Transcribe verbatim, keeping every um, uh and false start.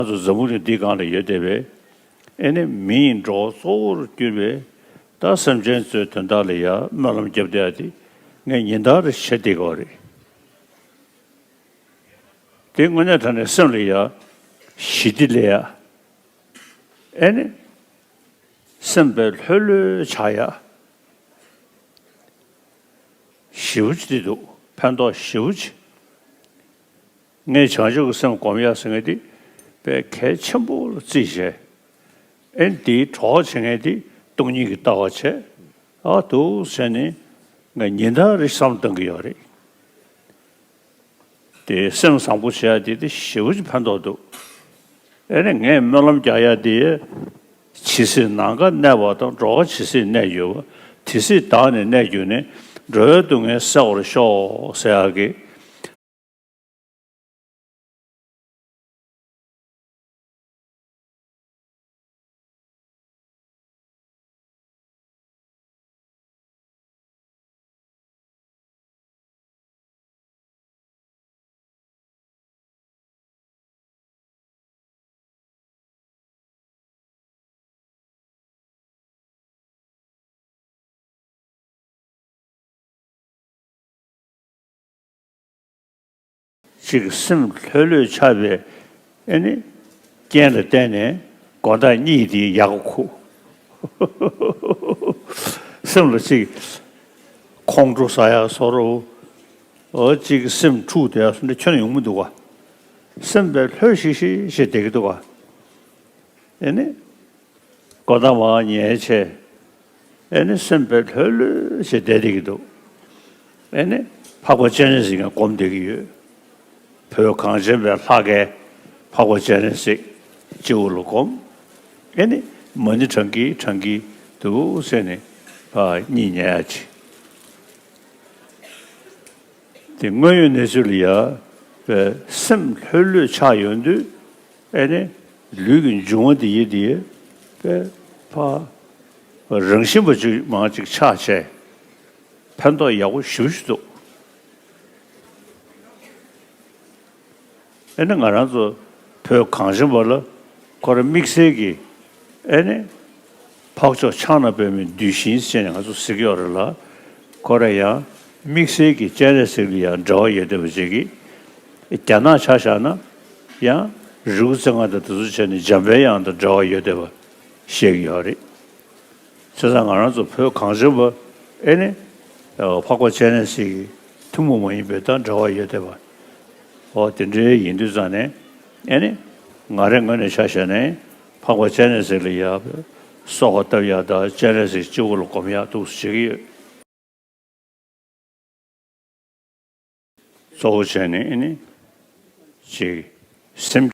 ང་ཚོ་འཛམ་བུ་གླིང་འདིའི་སྒང་ལ་ཡོད་བསྡད་པའི་ཨེ་ནི་མི་ཡི་འགྲོ་བ་གཙོ་བོར་གྱུར་པའི་ད་སེམས་ཅན་ཚོའི་དོན་དག་ལ་ཡ་སྨོན་ལམ་རྒྱབ་བསྡད་ཡ་དེ་ངས་ཉིན་ལྟར་བྱེད་བསྡད་ཀྱི་ཡོད་རེད། དེ་དངོས་གནས་དྲང་གནས་སེམས་ལ་ཡ་ཞི་བདེ་སླེབས་ཡ། ཨེ་ནི། སེམས་པའི་ལྷོད་ལྷོད་ཆགས་ཡ། ཞེ་པོ་ཅིག་འདི་འདུག་ཕན་ཐོགས་ཞེ་པོ་ཅིག་ངས་བྱང་ཆུབ་ཀྱི་སེམས་སྒོམ་ཡ་ཟེར་མཁན་འདི་དཔེ་གལ་ཆེན་པོ་ལ་བརྩིས་བྱས། ཨེ་ནི་འདིའི་གྲོགས་བྱེད་མཁན་འདི་སྟོང་ཉིད་ཀྱི་ལྟ་བ་བྱས། ཨ་འདུག་ཟེར་ནས་ངས་ཉིན་ལྟར་རེ་བསམ་བཏང་གི་ཡོད་རེད། དེ་སེམས་བཟང་པོ་བྱེད་ཡ་དེ་དེ་ཞེ་པོ་ཅིག་ཕན་ཐོགས་འདུག་ཨེ་ནི་ངས་སྨོན་ལམ་རྒྱག་ཡ་དེ་ཇི་སྲིད་ནམ་མཁའ་གནས་པ་དང་འགྲོ་བ་ཇི་སྲིད་གནས་གྱུར་པ། དེ་སྲིད་བདག་ནི་གནས་གྱུར་ནས། འགྲོ་བའི་སྡུག་བསྔལ་སེལ་བར་ཤོག་ཟེར་ཡ་གི། ཅིག་སེམས་ལྷོད་ལྷོད་ཆགས་པའི་ཨེ་ནི་རྐྱེན་ལ་བརྟེན་ནས་དགོང་དག་གཉིད་དེ་ཡག་པོ་ཁུག་སེམས་ལ་ཅིག་ཁོང་ཁྲོ་ཟ་ཡག་བཟོ་འདྲ་བོ། འོ་ཅིག་སེམས་འཁྲུག་བསྡད་ཡག་བཟོ་འདྲ་ཁྱོན་ནས་ཡོང་མི་འདུག་ག་སེམས་དཔེ་ལྷོད་ཤིག་ཤིག་བྱས་བསྡད་ཀྱི་འདུག་ག་ཨེ་ནི། དགོང་དག་མར་ཉལ་བྱས། ཨེ་ནི་སེམས་དཔེ་ལྷོད་ལྷོད་བྱས་བསྡད་བསྡད་ཀྱི་འདུག་ཨེ་ནི་འཕགས་པ་སྤྱན་རས་གཟིགས་ཀྱང་སྒོམ་བསྡད་ཀྱི་ཡོད། བོད་གངས་ཅན་པའི་ལྷ་སྐལ་འཕགས་པ་སྤྱན་རས་གཟིགས་སྤྱི་བོ་ལ་སྒོམ། ཨེ་ནི་མ་ཎི་བགྲང་གིན་བགྲང་གིན་འདུག་ཟེར་ནས་ཕར་གཉིད་ཉལ་ཡ་ཅིག་དེ་དངོས་ཡོད་གནས་ཚུལ་ལ་ཡ་པའི་སེམས་ལྷོད་ལྷོད་ཆགས་ཡོང་དུས། ཨེ་ནི་ལུས་ཀྱི་འབྱུང་བ་འདི་ཡི་འདི་པའི་ཕར་རང་བཞིན་པ་ཅིག་མང་ཅིག་ཆགས་བྱས། ཕན་ཐོགས་ཡག་པོ་ཞེ་པོ་ཅིག་འདུག་ཨེ་ནི་ང་རང་ཚོ་བོད་གངས་ཅན་པ་ལ་ཁོ་རང་དམིགས་བསལ་གྱི་ཨེ་ནི་འཕགས་མཆོག་ཕྱག་ན་པདྨོའི་གདུལ་ཞིང་ཟེར་ནས་ང་ཚོ་ཟེར་གྱི་ཡོད་རེད་ལ། ཁོ་རང་ཡང་དམིགས་བསལ་གྱི་སྤྱན་རས་གཟིགས་ལ་ཡང་འབྲེལ་བ་ཡོད་བསྡད་པ་ཅིག་གིས། རྒྱ་ནག་ཆ་བཞག་ན་ཡང་རི་བོ་རྩེ་ལྔ་དང་དེ་ཚོ་བྱས་ནས་འཇམ་པའི་དབྱངས་དང་འབྲེལ་བ་ཡོད་བསྡད་པ་བཤད་ཀྱི་ཡོད་རེད། བྱས་ཙང་ང་རང་ཚོ་བོད་གངས་ཅན་པ་ཨེ་ནི་འཕགས་པ་སྤྱན་རས་གཟིགས་ཀྱི་ཐུན་མོང་མ་ཡིན་པའི་དང་འབྲེལ་བ་ཡོད་བསྡད་པ། འོ་དེ་འདྲའི་ཡིན་དུས་ཙང་ནས་ཨེ་ནི་ང་རའི་ངོས་ནས་ཆ་བཞག་ནས་འཕགས་པ་སྤྱན་རས་གཟིགས་ལ་ཡ་སོགས་པ་བཏབ་ཡ་དང་སྤྱན་རས་གཟིགས་སྤྱི་བོ་ལ་སྒོམ་ཡ་འདུག་སེ་བྱེད་ཀྱི་ཡོད། གཙོ་བོ་བྱས་ནས་ཨེ་ནི་ཅིག་སེམས་